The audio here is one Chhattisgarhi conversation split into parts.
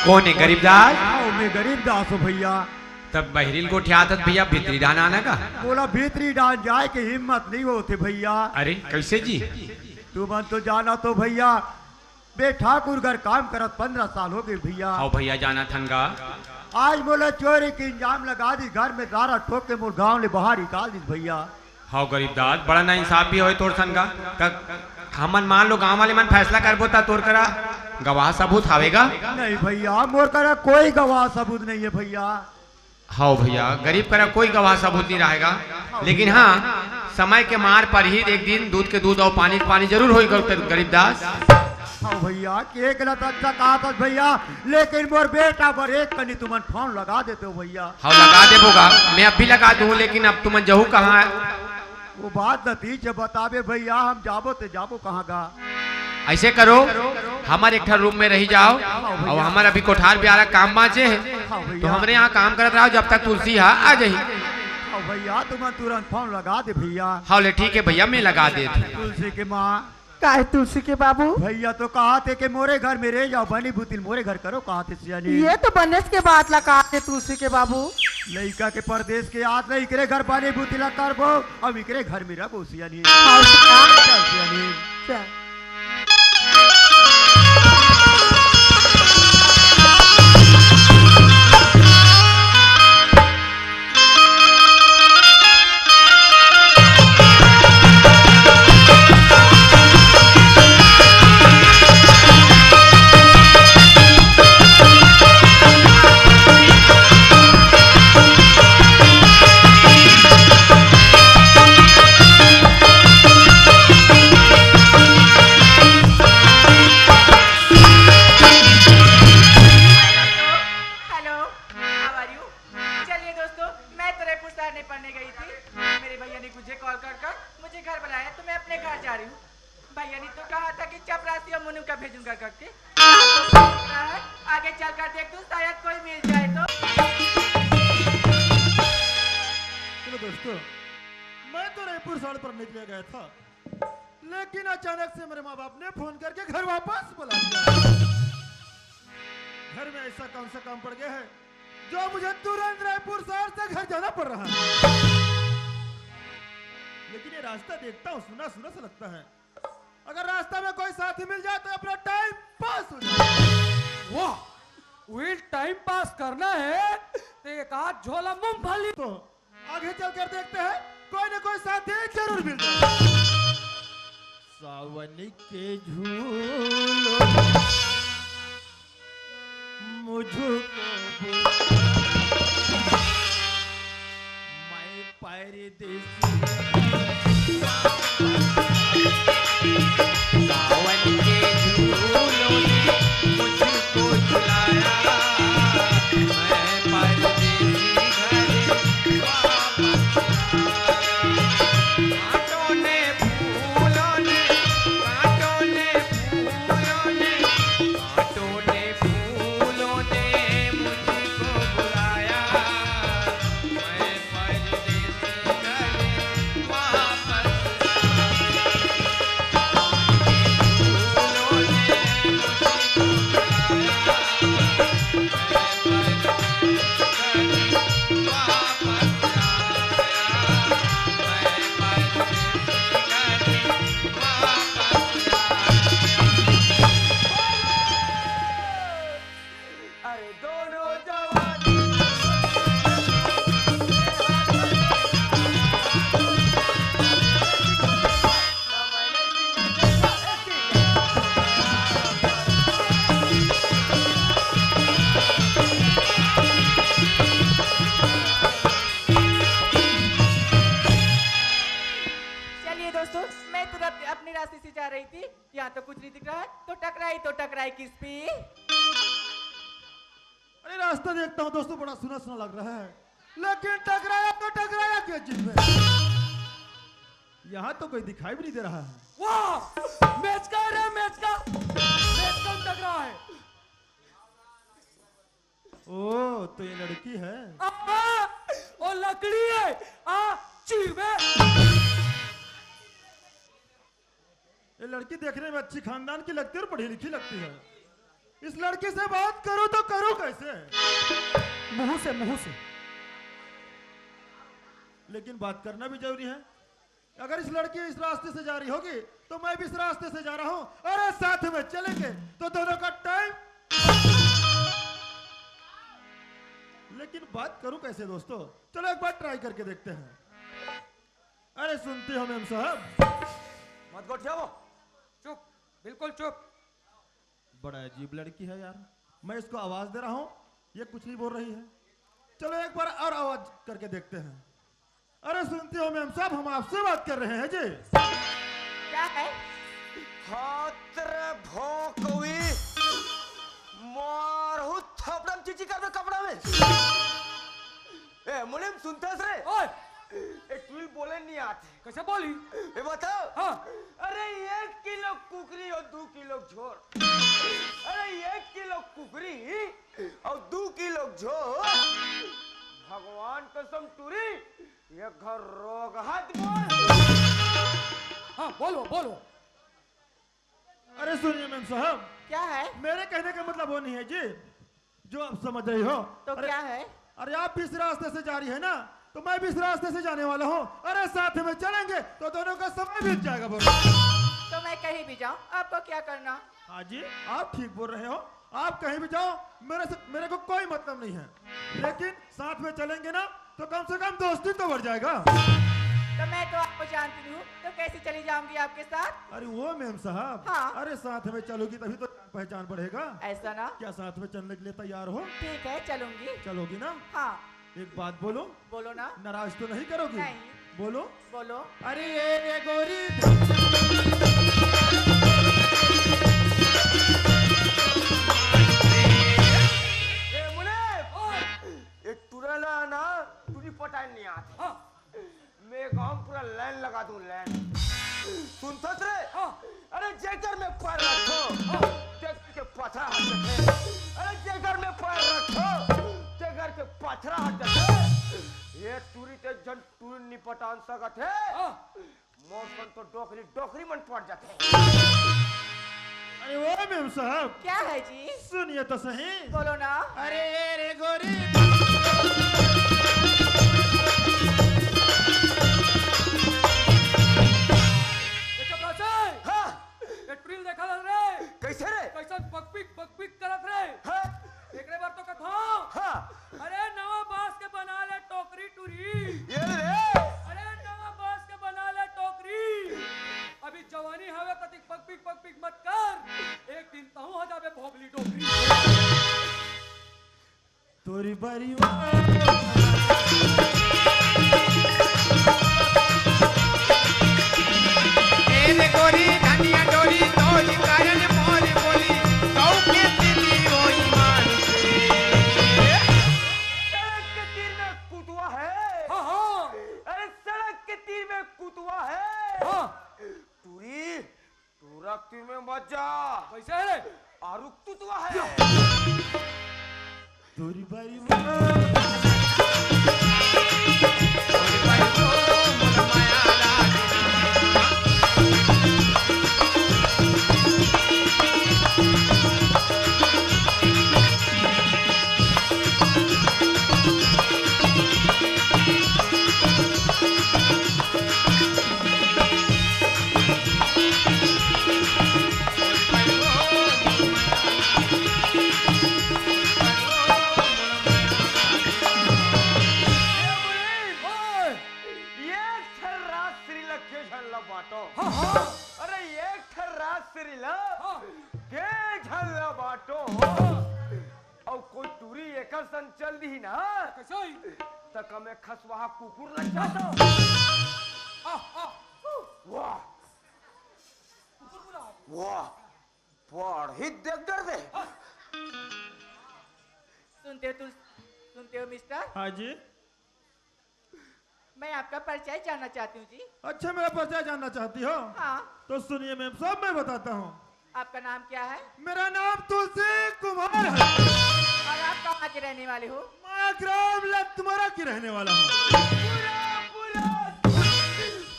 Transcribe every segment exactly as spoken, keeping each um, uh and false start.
कोन हे, गरीबदास? हाँ, मैं गरीबदास हूँ भैया। तब बहिरी ल गोठियात हस भैया, भीतरी डाहन आना का? मोला भीतरी डाहन जाए के हिम्मत नहीं होथे भैया। अरे, कैसे जी? तुमन तो जानत हो भैया, मैं ठाकुर घर काम करत पंद्रह साल हो गए भैया। हव भैया, जानत हन गा। आज मोला चोरी के इल्जाम लगा दिस, घर में ताला ठोक के मोर गांव ले बाहर निकाल दिस भैया। हव गरीबदास, बड़ा नाइंसाफी होय तोर संग गा। त हमन मान लो गांव वाले मन फैसला करबो त तोर करा गवाह सबूत हवे गा? नहीं भैया, मोर करा कोई गवाह सबूत नहीं है भैया। हव भैया, गरीब करा कोई गवाह सबूत नहीं रहे गा, लेकिन हाँ, समय के मार परही, एक दिन दूध के दूध अउ पानी के पानी जरूर होई ग-, गरीबदास। हाँ भैया, के गलत अच्छा कहा था भैया, लेकिन मोर बेटा बर एक कनी तुमन फोन लगा देते हो भैया। हव, लगा देबो गा, मैं अभी लगा दूँ, लेकिन अब तुमन जहू कहाँ? वो बात नतीज बताबे भैया, हम जाबो ते जाबो कहाँ गा? ऐसे करो, हमर एक ठा रूम में रही जाओ, हाँ भैया। अउ हमर अभी कोठार बियारा काम बाँचे हे, हाँ भैया। तो हमरे यहाँ काम करत रहो, जब तक तुलसी हा आ जाही। हाँ भैया, तुमन तुरंत फोन लगा दे भैया। हव ले, ठीक है भैया, मैं लगा देत हूँ। तुलसी के माँ। काहे तुलसी के बाबू? भैया तो कहा थे कि मोरे घर में रह जाओ, बनी बुतिल मोरे घर करो, कहा थे सियानी। ये तो बनेस के बात ला कहा थे तुलसी के बाबू। लइका के परदेस के याद ला इकरे घर बनी बुतिल ला करबो, अब इकरे घर में रहो सियानी। और क्या? चल सियानी। चल। Hello, how are you? चलिए दोस्तों, मैं तो रायपुर शहर नहीं पढ़ने गई थी। मेरे भैया ने मुझे कॉल कर कर मुझे घर बुलाया, तो मैं अपने घर जा रही हूँ। भैया ने तो कहा था कि चपरासी और मुनु का भेजूंगा करके। आगे चलकर देख दूँ, शायद कोई मिल जाए तो। चलो दोस्तों, मैं तो रायपुर शहर पढ़ने के लिए गया था, लेकिन अचानक से मेरे माँ बाप ने फोन करके घर वापस बुला लिया। घर में ऐसा कौन सा काम पड़ गया है जो मुझे तुरंत रायपुर शहर से घर जाना पड़ रहा है? लेकिन ये रास्ता देखता हूँ, सुना सुना सा लगता है। अगर रास्ता में कोई साथी मिल जाए तो अपना टाइम पास हो जाए। वाह, वही टाइम पास करना है तो एक आध झोला मूंगफली तो आगे चलकर देखते हैं, कोई ना कोई साथी जरूर मिल जाए। सावन के झूलों मुझको बुला, मैं परदेसी। सावन के झूलों ने मुझको झुलाया, मैं परदेसी घर वापस आया। कांटों ने फूलों ने, कांटों ने फूलों ने, कांटों ने फूलों ने मुझको बुलाया, मैं परदेसी घर वापस आया। फूलों ने मुझको बुलाया, मैं परदेसी घर वापस आया, मैं परदेसी घर वापस आया। अरे दोनों जवानी। चलिए दोस्तों, मैं तो रप-, अपने रास्ते से जा रही थी, यहाँ तो कुछ नहीं दिख रहा है, तो टकराई तो टकराई किस पे? अरे रास्ता देखता हूँ दोस्तों, बड़ा सुना सुना लग रहा है, लेकिन टकराया तो टकराया किस चीज में? यहाँ तो कोई दिखाई भी नहीं दे रहा है। वाह, मेचका रे मेचका, मेचका में टकरा है। ओ, तो ये लड़की है? आ, वो लकड़ी है, आ, चीमे। ये लड़की देखने में अच्छी खानदान की लगती है और पढ़ी लिखी लगती है। इस लड़की से बात करूं तो करूं कैसे? मुंह से, मुंह से। लेकिन बात करना भी जरूरी है। अगर इस लड़की इस रास्ते से जा रही होगी तो मैं भी इस रास्ते से जा रहा हूं। अरे, साथ में चलेंगे तो दोनों का टाइम। लेकिन बात करूं कैसे दोस्तों? चलो, एक बार ट्राई करके देखते हैं। अरे, सुनते हो मेम साहब? मत गोठियाओ। चुप, बिल्कुल चुप। बड़ा अजीब लड़की है यार। मैं इसको आवाज दे रहा हूँ, ये कुछ नहीं बोल रही है। चलो, एक बार और आवाज करके देखते हैं। अरे, सुनते हो मेम साहब, हम आपसे बात कर रहे हैं जी। क्या है? हाथ रे भोंकवी, मारहू थपड़म चीची कर दे कपड़ा में। ए, मुलिम, सुनथस रे? ओए! ए, टुरी ल बोले नहीं आते। कैसे बोली? ए, बताओ। हाँ। अरे, एक किलो कुकरी और दू किलो झोर। अरे, एक किलो कुकरी और दू किलो झोर। भगवान कसम टुरी, ये घर रोग हाथ बोल। हाँ, बोलो, बोलो। अरे सुनिए मेम साहब, क्या है? मेरे कहने का मतलब वो नहीं है जी, जो आप समझ रही हो। तो अरे, क्या है? अरे आप भी इस रास्ते से जा रही है ना, तो मैं भी इस रास्ते से जाने वाला हूँ। अरे साथ में चलेंगे तो दोनों का समय बीत जाएगा, बोलो। तो मैं कहीं भी जाऊँ, आपको क्या करना? हाँ जी, आप ठीक बोल रहे हो। आप कहीं भी जाओ, मेरे से, मेरे को कोई मतलब नहीं है, लेकिन साथ में चलेंगे ना, तो कम से कम दोस्ती तो बढ़ जाएगा। तो मैं तो आपको जानती नहीं हूँ, तो कैसे चली जाऊंगी आपके साथ? अरे वो मेम साहब, हाँ। अरे साथ में चलोगी तभी तो जान पहचान बढ़ेगा। ऐसा ना? क्या साथ में चलने के लिए तैयार हो? ठीक है, चलूंगी। चलोगी ना? हाँ। एक बात बोलो। बोलो ना। नाराज तो नहीं करोगी? नहीं। बोलो। बोलो। अरे ये रे गोरी। ए मुने, ओए। ए टुरा ला ना, टुरी पटाए नहीं आते। हाँ। मैं गांव पूरा लाइन लगा दूं, लाइन। सुनथस रे? हाँ। अरे जेकर में पैर रखो, हाँ। तेकर के पथरा हट जाथे। अरे जेकर में पैर रखो, तेकर के पथरा हट जाथे। ये टुरी ते झन टुरी नि पटान सकत हे। हाँ। मोर कन तो डोकरी, डोकरी मन पट जाथे। अरे वो मेम साहब। क्या है जी? सुनिए तो सही। बोलो ना। अरे ये रे गोरी। ए चपरासी! हाँ। ए टुरी ल देखा रे। कैसे रे? कैसन बकबिक, बकबिक करत रे। हाँ। एकरे बर तो कथों। हाँ। अरे नवा बांस के बना ले टोकरी टुरी। ये ले। अरे नवा बांस के बना ले टोकरी। अभी जवानी हवे कतिक बकबिक, बकबिक मत कर। एक दिन तहूं हो जाबे भोगली डोकरी। तोरी परिवार। ए रे गोरी धनिया डोरी, तोरी कारण मोरी बोली, कऊ के तेरी ओ ईमान से। सड़क के तीर में कुतवा है। हाँ, हाँ। अरे सड़क के तीर में कुतवा है। हाँ। टुरी, टुरा के तीर में मत जा। कैसे है रे? आरुक तुतवा है। तोरी बारी। एक ठन राजश्री ल के झन ल बांटो। हाँ, हाँ। अरे, एक ठन राजश्री ल हाँ। के झन ल बांटो। हाँ। अउ कोई टूरी एकर संग चल दिही ना, कैसे होही? त का मैं खसवाहा कुकुर ल चाहत हंव। आ, आ, ऊ। वाह। कुकुर बुलाओ। वाह। बड़ ही देख डर दे। सुनते हो तुल-, सुनते हो मिस्टर? हाँ जी। मैं आपका परिचय जानना चाहती हूँ जी। अच्छा, मेरा परिचय जानना चाहती हो? हाँ। तो सुनिए मैम साहब, मैं बताता हूँ। आपका नाम क्या है? मेरा नाम तुलसी कुमार है। और आप कहाँ के रहने वाले हो? मैं ग्राम लतमोरा की रहने वाला हूँ। पूरा, पूरा,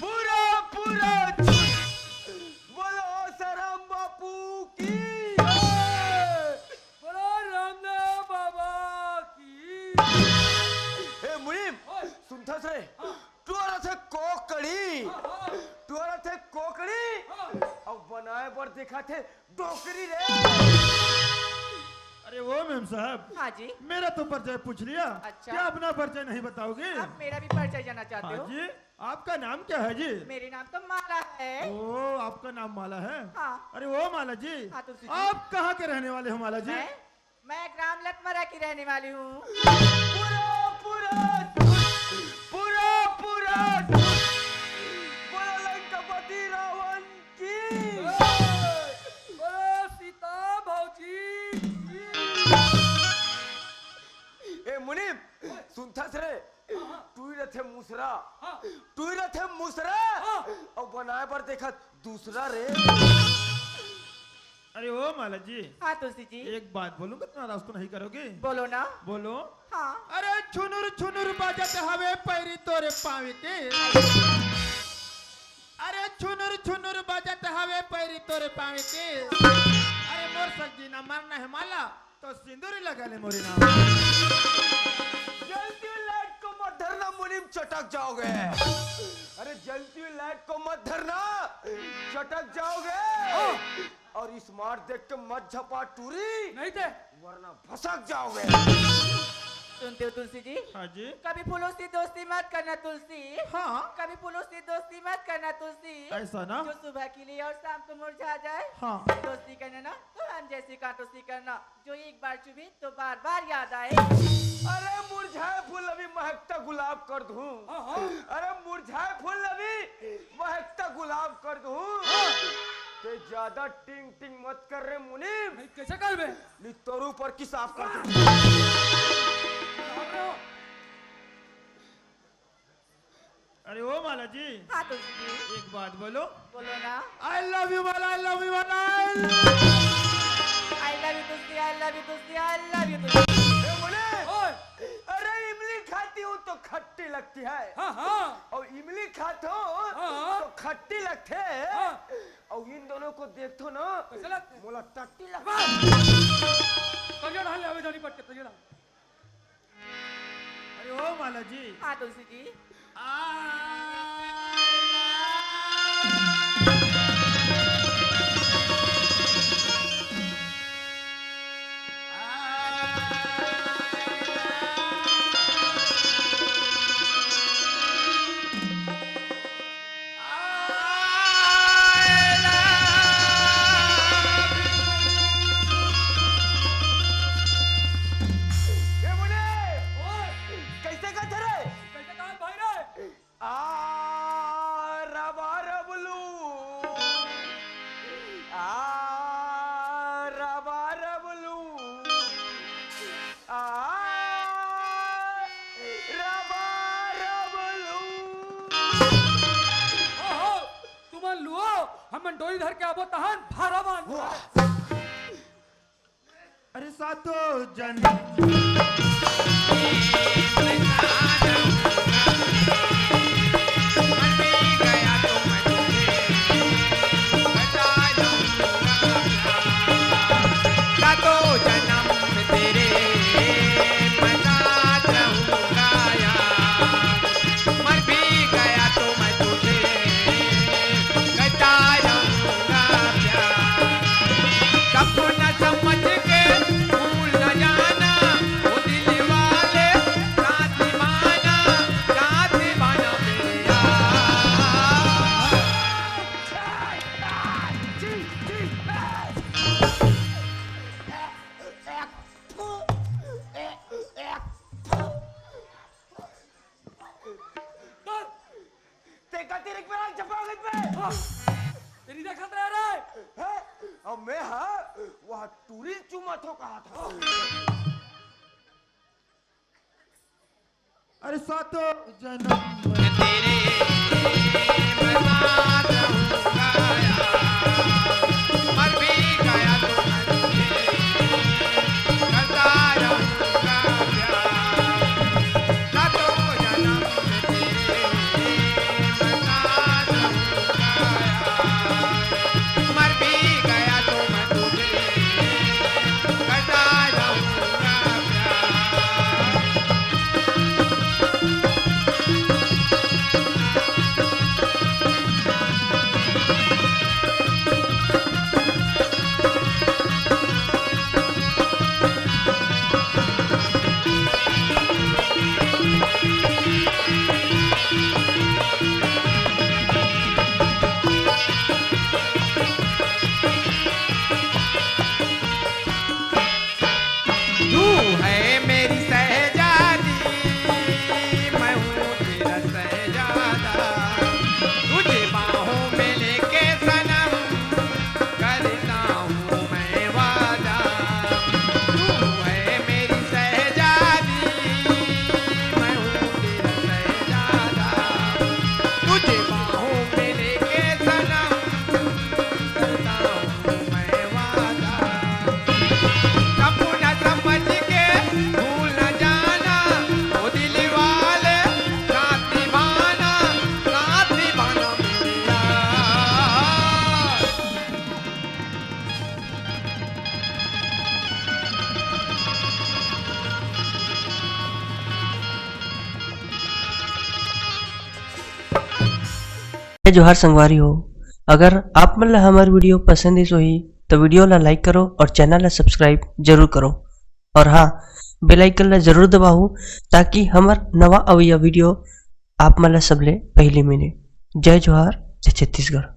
पूरा, पूरा बोलो आसाराम बापू की जय। बोलो रामदेव बाबा ए मुनीम, ओए। सुनथस रे? हाँ। टुरा थे कोकड़ी। हाँ, हाँ। टुरा थे कोकड़ी। हाँ। अउ बनाए बर देखा थे डोकरी रे। अरे वो मेम साहब, हाँ जी। मेरा तो परिचय पूछ लिया, अच्छा। क्या अपना परिचय नहीं बताओगे? आप मेरा भी परिचय जानना चाहते हाँ हो? जी। आपका नाम क्या है जी? मेरे नाम तो माला है। ओ, आपका नाम माला है? हाँ। अरे वो माला जी, हाँ, तुलसी जी। आप कहाँ के रहने वाले हो माला जी? मैं, मैं ग्राम लतमरा की रहने वाली हूँ। पूरा, पूरा, पूरा, पूरा, बोलो लंकापति रावण की। बोलो सीता भौजी की। ए मुनीम, सुनथस रे? हाँ, हाँ। टुरी रथे मुसरा। हाँ। टुरी रथे मुसरा। हाँ। अउ बनाए बर देखत दूसरा रे। अरे ओ माला जी। हाँ तुलसी जी। एक बात बोलूं, कितना नाराज तो नहीं करोगे? बोलो ना। बोलो। हाँ। अरे छुनुर छुनुर बाजत हवे पैरी तोरे पाँव के। अरे छुनुर छुनुर बाजत हवे पैरी तोरे पाँव के। अरे मोर सगजी ना मरना है माला, तो सिंदूरी लगा ले मोरे नाम। जलती हुई लाइट को मत धरना मुनीम, चटक जाओगे। अरे जलती हुई लाइट को मत धरना, चटक जाओगे। हाँ। और स्मार्ट देख के मत झपा टुरी, नहीं थे। वरना भसक जाओगे। सुनते हो तुलसी जी? हाँ जी। कभी फूलों से दोस्ती मत करना तुलसी। हाँ। कभी फूलों से दोस्ती मत करना तुलसी। ऐसा ना? जो सुबह खिले और शाम को मुरझा जाए। हाँ। दोस्ती करना ना, तो हम जैसे कांटों से करना। जो एक बार चुभी तो बार बार याद आए। अरे मुरझाए फूल अभी महकता गुलाब कर दूं। हाँ, हाँ। अरे मुरझाए फूल अभी महकता गुलाब कर दूं। हाँ। ते ज्यादा टिंग टिंग मत कर रे मुनीम। नहीं, कैसे करबे? नी तोर ऊपर किसाब कर दूं। अरे ओ माला जी। हाँ तुलसी जी। एक बात बोलो। बोलो ना। I love you Mala, I love you Mala. I love you Tulsi, I love you Tulsi, I love you तुलसी। ए बोले, ओए। अरे इमली खाती हूँ तो खट्टी लगती है। हाँ, हाँ। और इमली खाथो हाँ, हाँ। तो खट्टी लगथे। हाँ। और इन दोनों को देखथो ना, कैसे लगथे? मोला टट्टी लगथे। वाह। तरिया ढाल ले, अबे जानी पट के, तरिया ढाल। अरे ओ माला जी। हाँ तुलसी जी। आ, ए मुने, ओए! कैसे कहत रे? कैसे कहत भाई रे? आ रबा रबलू, आ रबा रबलू, आ रबा रबलू। ओहो, तुमन लुओ, हमन डोरी धर के आबो तहन भारा बांध। वाह। अरे सातो जन तेका तेरे पे आग झपा गई पे। तेरी देखत रह रे। हैं? अब मैं हा वह टूरी चुमा थो कहा था। अरे सातो जन्म तेरे जय जोहार संगवारी हो, अगर आप मन ला हमर video पसंद आइस होही, तो video ला like करो और channel ला subscribe जरूर करो। और हाँ, bell icon ला जरूर दबाहू, ताकि हमर नवा अवइया video आप मन ला सबले पहली मिले। जय जोहार, जय छत्तीसगढ़।